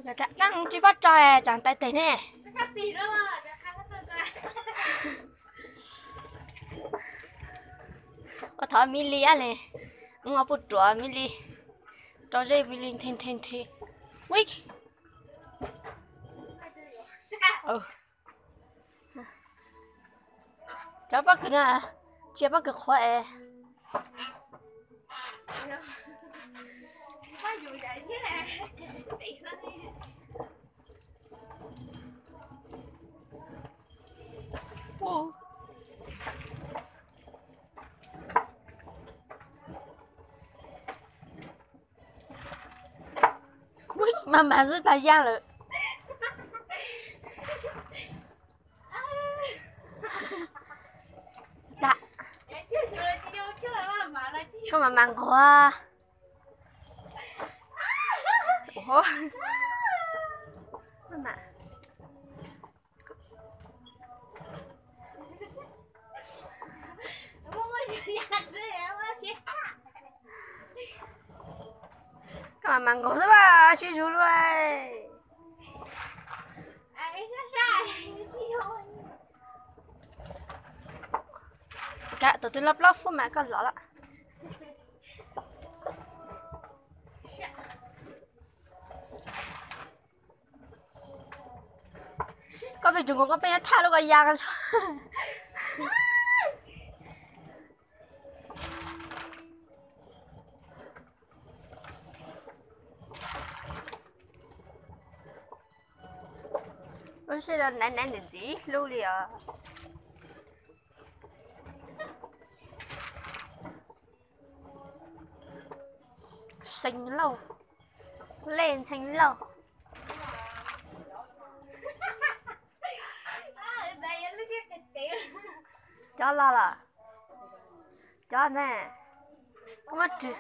Neeg tsis paub rau tsam tais tes ne. Ua thov Mib Li ab le, ua puj ruam Mib Li, rau zeb Mib Li nthe nthe nthe. Ui. Cov pob kws no, tsis yog pob kws qhuav es. Mas mas xwb plag yaj lawm. Koj mas mas nquag. Koj mas mas nquag xwb, sib zuj luj. Tus twg loj plaub fub mas koj lov lawm. Koj pheej tsuas nkaus koj pheej yuav thaj lub ko ya. Lub sij hawm no naiv naiv ntxim ntxim hlub li os. Xeev Lauj, Lej Ntxhee Lauj. Cov los los, cov ne, muab rwg.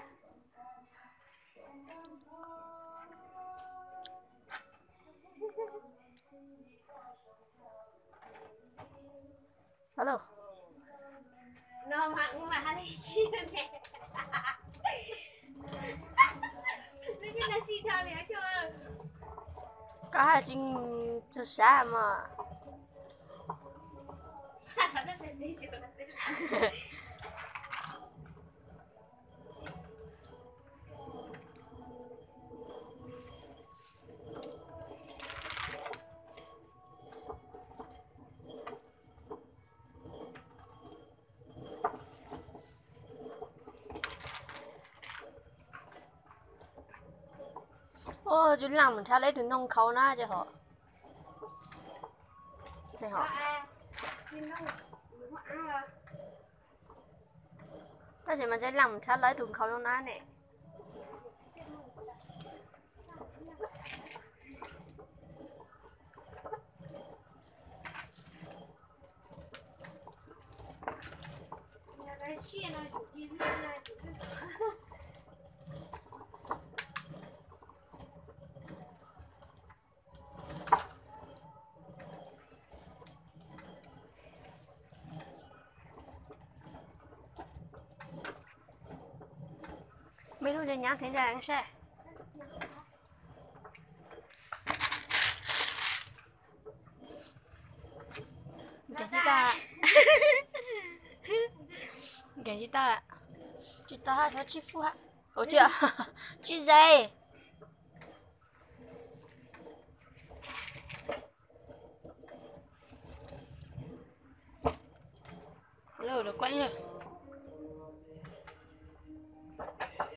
Koj haj tsis txog sav mog. Ua, tus leej mus nrhav lawv tus ntoo nkhaus na ces hov. Tab sis mas tus leej mus nrhav lawv tus nkhaus zoo na ne. Mej lub ntsej nyab thiab ntag seb. Nkees tsis tau, nkees tsis tau, tsis tau hab, tsib fub hab, tsib zais. Lawv kuaj ib